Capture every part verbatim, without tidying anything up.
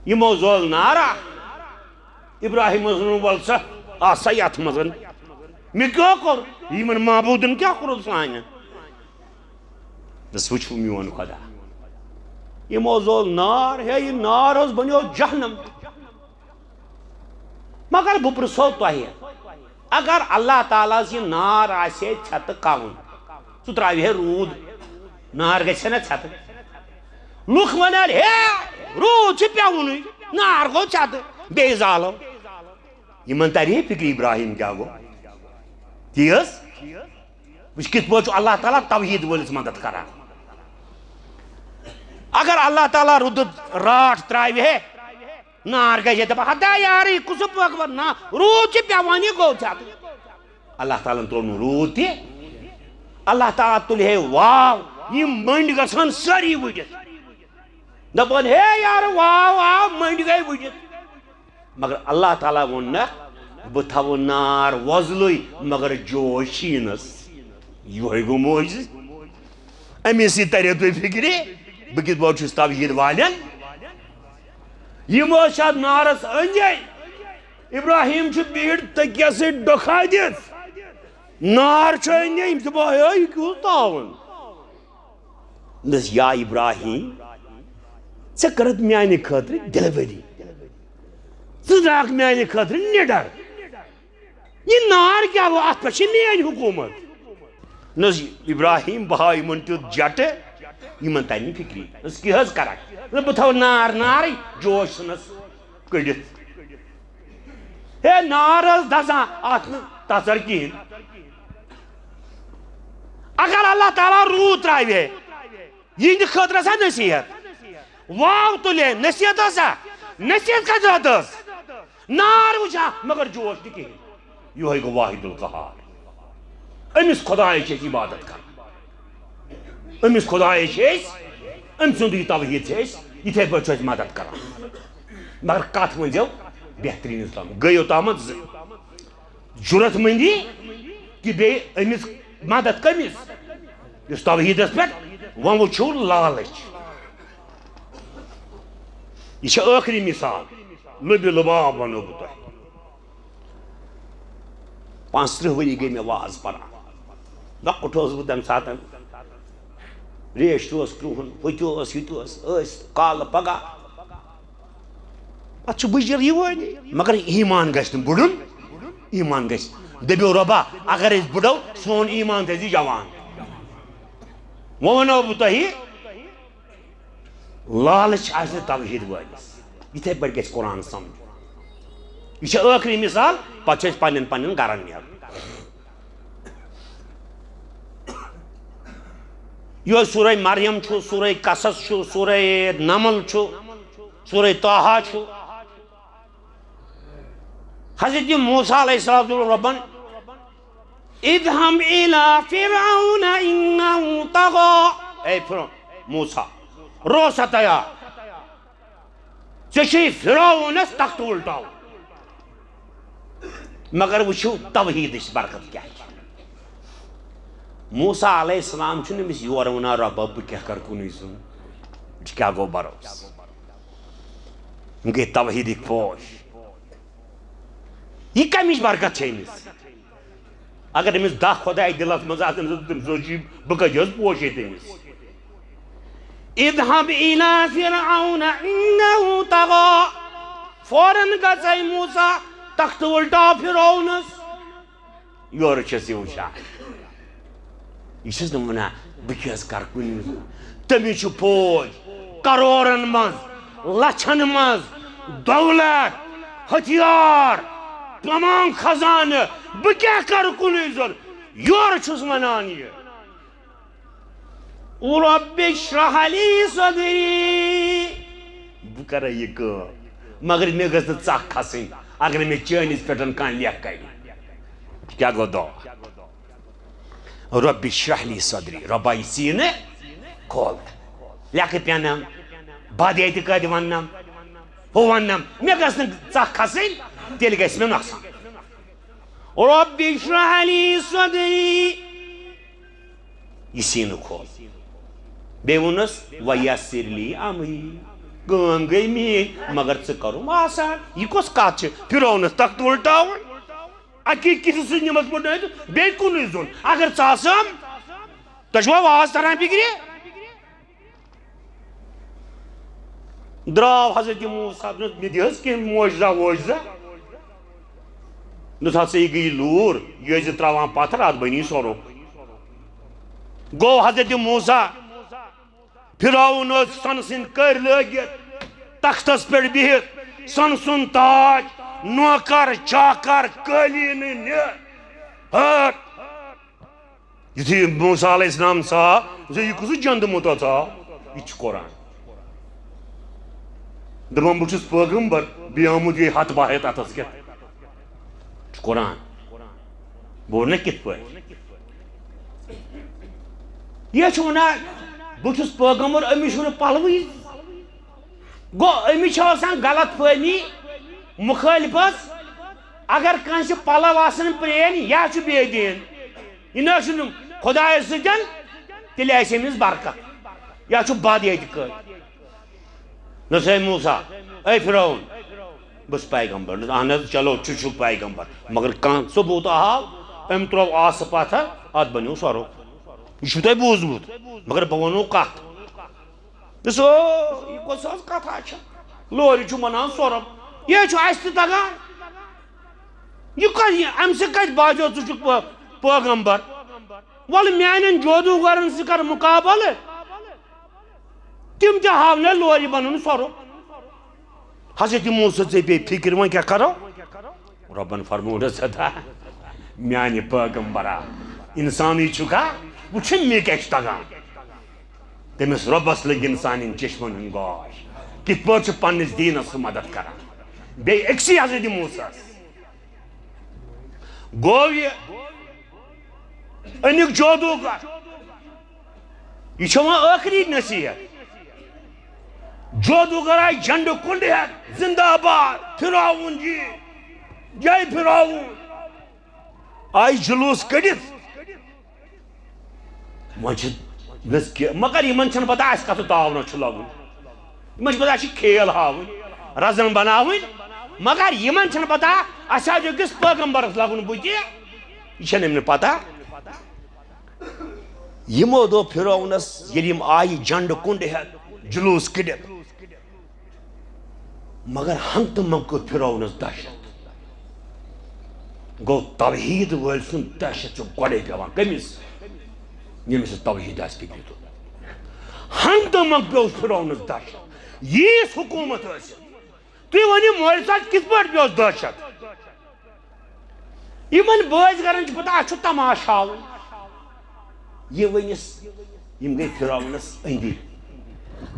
یِمو زول نار اکھ۔ ابراہیمس ووٚن، "ول سا، آ سا یتھ منٛز۔ مےٚ کیٛاہ کوٚر؟ یِمن معبوٗدن کیٛاہ کوٚرُتھ سانٮ۪ن؟" دوٚپُس، "وٕچھِو میون خۄدا۔" یِمو زول نار، ہے، یہِ نار حظ بنیو جہنم۔ مگر بہٕ پرژھو تۄہہِ، اگر اللہ تعالیٰ ہس یہِ نار آسہِ ہے ژھٮ۪تہٕ کَوُن، سُہ ترٛاوِ ہے روٗد، نار گژھِ ہے نہ ژھٮ۪تہٕ؟ لُکھ وَنان، "ہے، روٗد چھُ پٮ۪وُنُے، نار گوٚو ژھٮ۪تہٕ، بیٚیہِ زالو۔" یِمن تَرِ ہے فِکرِ، ابراہیم کیٛاہ گوٚو؟ تی حظ۔ وٕچھ، کِتھ پٲٹھۍ چھُ اللہ تعالیٰ توحیٖد وٲلِس مدد کران۔ اگر اللہ تعالیٰ رُدٕ راٹھ ترٛاوِ ہے، نار گژھِ ہے دپان، "ہتا یارٕ، یہِ کُس پٲکھ وَنان؟ روٗد چھُ پٮ۪وان، یہِ گوٚو ژھٮ۪تہٕ۔" اللہ تعالیٰ ہن ترٛوو نہٕ روٗد تہِ۔ اللہ تعالیٰ تُلہِ ہے واو، یِم مٔنٛڈۍ گژھن سٲری وُڈِتھ۔ دپان، "ہے یارٕ، واو آو، مٔنٛڈۍ گٔے وُڈِتھ۔" مگر اللہ تعالیٰ ووٚن نہ، "بہٕ تھاوٕ نار وۄزلُے، مگر جوش شیٖنس۔" یِہوٚے گوٚو معجزٕ۔ أمِس یہِ ترِ تُہۍ فِکرِ، بہٕ کِتھ پٲٹھۍ چھُس توحیٖد والٮ۪ن؟ یِم ٲسۍ اَتھ نارس أنٛدۍ أنٛدۍ۔ ابراہیم چھُ بِہِتھ تٔکیَس سۭتۍ ڈۄکھا دِتھ۔ نار چھُ أنٛدۍ أنٛدۍ، یِم چھِ دَپان، "ہے، یہِ کیُتھ تاوَن؟" دوٚپُس، "یا ابراہیم، ژےٚ کٔرٕتھ میانہِ خٲطرٕ ڈلیوری۔ ژٕ درٛاکھ میانہِ خٲطرٕ نِڈر۔ یہِ نار کیٛاہ گوٚو؟ اَتھ پٮ۪ٹھ چھِ میٲنۍ حکوٗمت۔" نہ حظ، ابراہیم، بہٕ ہاوٕ یِمن تیُتھ جٹہٕ، یِمن ترِ نہٕ فِکری۔ نہ حظ، کیٛاہ حظ کرکھ؟ نہ، بہٕ تھاوٕ نار نارٕے، جوش ژھٕنس کٔڑِتھ۔ ہے، نار حظ دزان، اَتھ نہٕ تژر کِہیٖنۍ۔ اگر اللہ تعالیٰ روٗد ترٛاوِ ہے، یِہنٛدِ خٲطرٕ ٲسا نصیحت؟ واو تُلے، نصیحت ٲسا؟ نصیحت کتھ ٲس؟ نار وٕچھان، مگر جوش نہٕ کِہیٖنۍ۔ یِہوٚے گوٚو واحد القہار۔ أمِس خۄدایَس چھِ أسۍ عبادت کران۔ أمِس خۄدایَس چھِ أسۍ، أمۍ سُنٛد یہِ توحیٖد چھِ أسۍ، یِتھَے پٲٹھۍ چھُ اَسہِ مدد کران۔ مگر کتھ ؤنۍزیو بہتریٖن اسلام۔ گٔے یوٚتامَتھ زٕ۔ جُرت مندی کہِ بیٚیہِ أمِس مدد کٔمِس؟ یُس توحیٖدس پٮ۪ٹھ۔ وۄنۍ وٕچھِو لالٕچ۔ یہِ چھِ ٲخری مثال۔ لُبہِ لُباب وَنو بہٕ تۄہہِ۔ پانٛژترٕٛہ ؤری گٔے مےٚ واز پران۔ لۄکُٹ اوسُس بہٕ تَمہِ ساتہٕ۔ ریش تہِ اوس کرٛہُن، ہُہ تہِ اوس، یہِ تہِ اوس، ٲسۍ کالہٕ پگاہ۔ پتہٕ چھُ بٕجِر یِوٲنی، مگر ایمان گژھِ نہٕ بُڑُن۔ ایمان گژھِ۔ دٔپِو، "رۄبا، اگر أسۍ بُڑو، سون ایمان تھٲیزِ جوان۔" وۄنۍ وَنو بہٕ تۄہہِ، لالٕچ آسہِ نہٕ توحیٖد وٲلِس۔ یِتھَے پٲٹھۍ گژھِ قرآن سمجھُن۔ یہِ چھِ ٲخری مثال، پتہٕ چھُ اَسہِ پنٛنٮ۪ن پنٛنٮ۪ن گرن نیرُن۔ یُہوٚے سورہ مریم چھُ، سورہ قصص چھُ، سورہ نمل چھُ، سورہ طٰہٰ چھُ۔ حضرت موسیٰ علیہ السلام دوٚپ، "رۄبن، اذهب إلى فرعون إنه طغى۔" اے فرعون، موسیٰ، رو سا تیار۔ ژےٚ چھُے فرعونس تختہٕ اُلٹاوُن۔ مگر وٕچھِو توحیٖدٕچ برکت کیٛاہ چھِ۔ موسیٰ علیہ السلام چھُنہٕ أمِس یورٕ وَنان، "رۄبا، بہٕ کیٛاہ کَرٕ کُنُے زوٚن؟" یہِ کیٛاہ گوٚو بروسہٕ؟ یِم گٔے توحیٖدٕکۍ پوش۔ یہِ کَمِچ برکت چھےٚ أمِس؟ اگر أمِس دَہ خۄداے دِلَس منٛز آسَن، تٔمِس اوس یہِ، بہٕ کَتہِ حظ پوشے تٔمِس؟ اذهب إلى فرعون إنه طغى۔ فوراً گژھے موسیٰ تختہٕ وُلٹاو فرعونس۔ یورٕ چھَس یہِ وٕچھان۔ یہِ چھَس نہٕ وَنان، بہٕ کیٛاہ حظ کَرٕ کُنہِ وِزِ؟ تٔمِس چھُ فوج، کرورن منٛز، لچھن منٛز، دولت، ہتھیار، تمام خزانہٕ، بہٕ کیٛاہ کَرٕ کُنُے زوٚن؟ یورٕ چھُس وَنان یہِ۔ رب اشرح لي صدري۔ بہٕ کرٕ یہِ کٲم، مگر مےٚ گٔژھ نہٕ ژکھ کھسٕنۍ اگر مےٚ چٲنِس پٮ۪ٹھ کانٛہہ لیکھ کرِ۔ کیٛاہ گوٚو دعا؟ رب اشرح لي صدري، رۄبا، یہِ سیٖنہٕ کھول۔ لیکھٕ پٮ۪نم، بد اعتقاد وننم، ہُہ وننم، مےٚ گٔژھ نہٕ ژکھ کھسٕنۍ، تیٚلہِ گژھِ مےٚ نۄقصان۔ رب اشرح لي صدري۔ یہِ سیٖنہٕ کھول۔ بیٚیہِ ووٚنُس، ویسر لی امری۔ کٲم گٔے میٛٲنۍ، مگر ژٕ کَرُم آسان۔ یہِ کۄس کَتھ چھِ؟ فرعونَس تَختہٕ اُلٹاوُن، اَکی کِسہٕ سۭتۍ نِمَتھ پٲٹھۍ نٲوِتھ بیٚیہِ کُنُے زوٚن۔ اگر ژٕ آسہٕ ہَم، تۄہہِ چھُوا واز تَران فِکرِ؟ درٛاو حضرت موسیٰ، دوٚپنَس، مےٚ دِ حظ کینٛہہ معجزہ ووجزہ۔ دوٚپُس، ہسا یہِ گٔیہِ لوٗر، یہِ ٲسۍ زِ ترٛاوان پَتھر، اَتھ بَنی سۄرُپھ۔ گوٚو حضرت موسیٰ، فرعون اوس سۄنہٕ سٕنٛدۍ کٔرۍ لٲگِتھ، تختس پٮ۪ٹھ بِہِتھ، سۄنہٕ سُنٛد تاج، نوکر، چاکر، قٲلیٖنہٕ نِتھ، ہٲٹ۔ یُتھُے موسیٰ علیہ السلام ژاو، زِ یہِ کُس جنٛدٕ مُتا ژاو؟ یہِ چھُ قرآن۔ دَپان، بہٕ چھُس پیغمبر، بیٚیہِ آمُت یہِ ہتھ باہت اَتھس کٮ۪تھ۔ چھُ قرآن۔ بہٕ وَنہٕ نہ کِتھ پٲٹھۍ۔ یہِ چھُ وَنان، بہٕ چھُس پیغمبر، أمِس چھُنہٕ پَلوٕے۔ گوٚو، أمِس چھِ آسان غلط فہمی، مُخٲلفَس۔ اگر کٲنٛسہِ پَلو آسَن پرٛٲنۍ، یا چھُ بے دیٖن۔ یہِ نہ چھُنہٕ خۄدایَس سۭتۍ، تیٚلہِ آسہِ أمِس برکت۔ یا چھُ بد اعتقٲدی۔ نہ سا، اے موسیٰ، اے فرعون، بہٕ چھُس پیغمبر۔ نہ، اہن حظ، چلو، چھُ، چھُ پیغمبر۔ مگر کانٛہہ ثبوت ہاو، أمۍ ترٛوو آسہٕ پتھر، اتھ بنیو سۄرُپھ۔ یہِ چھُو تۄہہِ بوٗزمُت، مگر بہٕ وَنو کتھ۔ دوٚپُس، او، یہِ کۄس حظ کتھا چھےٚ؟ لورِ چھُ وَنان سۄرُپھ۔ یہِ چھُ اَسہِ تہِ تگان۔ یہِ کتھ، یہِ، اَمہِ سۭتۍ کتہِ باسیو ژٕ چھُکھ پٲ-، پیغمبر؟ وَلہٕ میانٮ۪ن جادوٗگرن سۭتۍ کر مُقابلہٕ۔ تِم تہِ ہاونَے لورِ بَنُن سۄرُپھ۔ حضرت موسیٰ ژے پیٚیہِ فِکرِ، وۄنۍ کیٛاہ کَرو؟ رۄبَن فرموونَس، ہتا، میٛانہِ پیغمبرا، اِنسانٕے چھُکھا؟ وٕچھُن مےٚ کیٛاہ چھُ تَگان۔ تٔمِس رۄبَس لٔگۍ اِنسانٮ۪ن چشمَن ہُنٛد گاش، کِتھ پٲٹھۍ چھُ پنٛنِس دیٖنَس سُہ مدد کَران۔ بیٚیہِ أکسٕے حضرت موسیٰ ہَس۔ گوٚو یہِ اَمیُک جادوٗگر۔ یہِ چھےٚ وۄنۍ ٲخری نصیحت۔ جادوٗگر آیہِ جھنڈٕ کُنڈٕ ہٮ۪تھ، زِندہ باد، فرعون جی، جے فرعون۔ آیہِ جلوٗس کٔڑِتھ۔ وۄنۍ چھِ وِز کہِ، مگر یِمن چھَنہٕ پتہ اَسہِ کَتھ تاونَس چھُ لَگُن۔ یِمن چھِ پتہ اَسہِ چھِ کھیل ہاوٕنۍ، رزن بناوٕنۍ، مگر یِمن چھَنہٕ پتہ اَسہِ حظ چھُ أکِس پیغمبرس لَگُن بُتھِ۔ یہِ چھَنہٕ یِمن پتہ۔ یِمو دوٚپ فرعونس، ییٚلہِ یِم آیہِ جنڈٕ کُنڈ ہٮ۪تھ، جلوٗس کٔڑِتھ، مگر ہنٛگتہٕ منٛگہٕ کٔر فرعونس دہشت۔ گوٚو، توحید وٲلۍ سُنٛد دہشت چھُ گۄڈے پٮ۪وان۔ کٔمِس؟ ییٚمِس نہٕ توحید آسہِ فِکرِ تُلمُت۔ ہنٛگتہٕ منٛگہٕ پیوٚو فرعونس دہشت۔ ییٖژ حکوٗمت ٲسِتھ۔ تُہۍ ؤنِو، مولوی صٲب کِتھ پٲٹھۍ پیوٚس دہشت؟ یِمن بٲزۍ گرن چھِ پتہ، اَسہِ چھُ تماشہٕ ہاوُن۔ یہِ ؤنِس، یِم گٔے فرعونس أنٛدِرۍ۔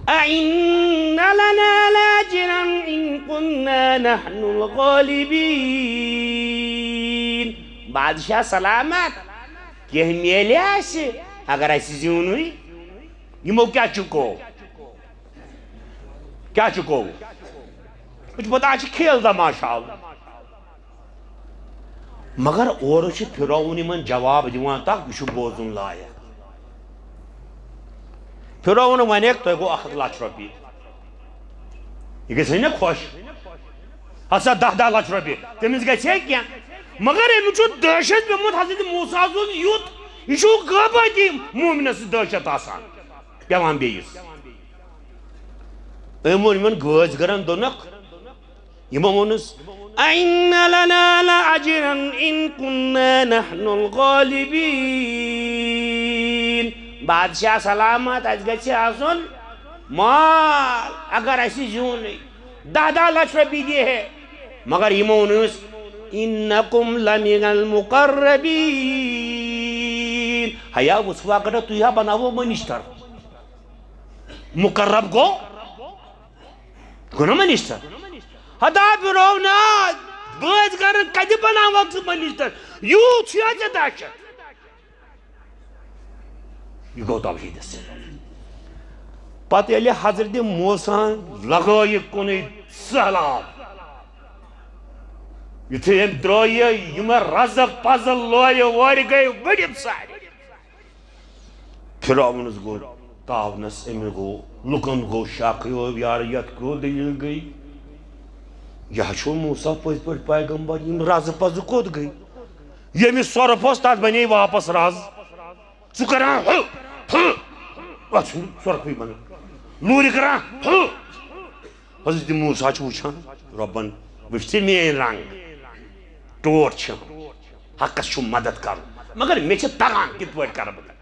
أَإِنَّ لَنَا لَأَجْرًا إِن كُنَّا نَحْنُ الْغَالِبِينَ۔ بادشاہ سلامت، کینٛہہ میلہِ اَسہِ، اگر اَسہِ زیوٗنُے۔ یِمو کیٛاہ چُکو؟ کیٛاہ چُکو؟ وٕچھ، پتہ اَسہِ چھِ کھیل تماشہٕ ہاوُن۔ مگر اورٕ چھُ فرعون یِمن جواب دِوان، تَکھ یہِ چھُ بوزُن لایق۔ فرعون وَنٮ۪کھ، تۄہہِ گوٚو اَکھ ہَتھ لَچھ رۄپیہِ۔ یہِ گژھِ ہے نہ خۄش؟ ہسا دَہ دَہ لَچھ رۄپیہِ، تٔمِس گژھِ ہے کینٛہہ؟ مگر أمِس چھُ دہشت پیوٚمُت حضرت موسیٰ سُنٛد یُتھ، یہِ چھُ غٲبٲتی مومنَس سۭتۍ دہشت آسان پٮ۪وان بیٚیِس۔ أمۍ ووٚن یِمن گٲزۍ گرن، دوٚپنکھ، یِمو ووٚنُس، أَإِنَّ لَنَا لَأَجْرًا إِن كُنَّا نَحْنُ الْغَالِبِينَ۔ بادشاہ سلامت، اَسہِ گژھِ آسُن مال، اگر اَسہِ زیوٗنٕے۔ دَہ دَہ لَچھ رۄپیہِ دِ ہے۔ مگر یِمو ووٚنُس، إِنَّكُمْ لَمِنَ الْمُقَرَّبِينَ۔ ہیا، وٕچھوا گۄڈٕ، تُہۍ ہا بناوو مٔنِشتر۔ مُقرب گوٚو، گوٚو نا مٔنِشتر؟ ہتا فرعونا، بٲزۍ گرن کتہِ بناوکھ ژٕ مٔنِشتر؟ یوٗت چھُیا ژےٚ دہشت؟ یہِ گوٚو توحیٖدس سۭتۍ۔ پتہٕ ییٚلہِ حضرت موسیٰ ہن لگٲیِکھ کُنُے سہلاب، یُتھُے أمۍ درٛٲیہِ، یِمے رزٕ پزٕ لورِ وورِ گٔے ؤڑِتھ سارے۔ فرعونس گوٚو تاونس، أمِس گوٚو لُکن گوٚو شک، یو یار، یتھ کیو دٔلیٖل گٔے؟ یہِ ہا چھُ موسیٰ پٔزۍ پٲٹھۍ پیغمبر، یِم رزٕ پزٕ کوٚت گٔے؟ ییٚمِس سۄرپھ اوس، تتھ بنے واپس رز۔ ژٕ کران ہُہ، ہُہ، اتھ چھُنہٕ سۄرپھٕے بنان۔ لوٗرِ کران ہُہ۔ حضرت موسیٰ چھُ وٕچھان، رۄبن، وٕچھ ژٕ میٲنۍ رنگ، ٹوٹھ چھِ، حقس چھُ مدد کرُن، مگر مےٚ چھِ تگان، کِتھ پٲٹھۍ کرٕ بہٕ؟